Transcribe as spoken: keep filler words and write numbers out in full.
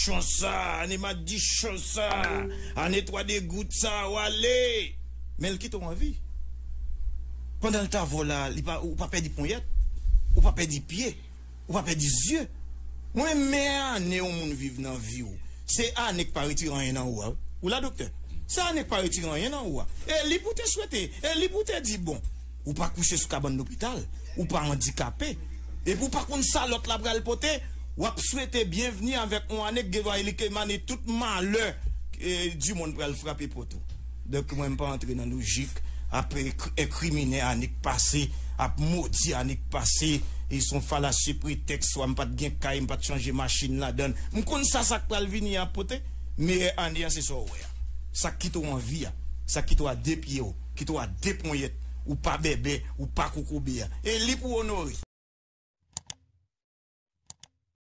Chon sa, ane madichon sa, ane twa degout sa, w ale. Men l kite w an vi. Pandan l t avè w la, li pa, ou pa pèdi ponyèt, ou pa pèdi pye, ou pa pèdi zye. Mwen, men ane yon moun viv nan vi w, se ane k pa retire anyen nan ou a. Ou la, doktè? Se ane k pa retire anyen nan ou a. E li pou te swete, e li pou te di, bon, ou pa kouche sou kabann lopital, ou pa andikape, epi ou pa konn sa lòt la pral pote, w ap swete byenvni avèk yon ane k gen dwa li ke mane tout malè e, di monn pral frape pòt ou. Donk, mwen, m pa antre nan lojik ap ek- enkrimine ane k pase, ap modi ane k pase, e se yon falasye pretèks, swa m pa t gen kay, m pa t chanje machin ladan l. M konn sa, sa k pral vini an ap pote, meyè ane an se sa w wè a. Sa k kite w an vi a, sa k kite w a de pye w, kite w a de ponyèt, ou pa bèbè, ou pa kokobe a. E li pou onore.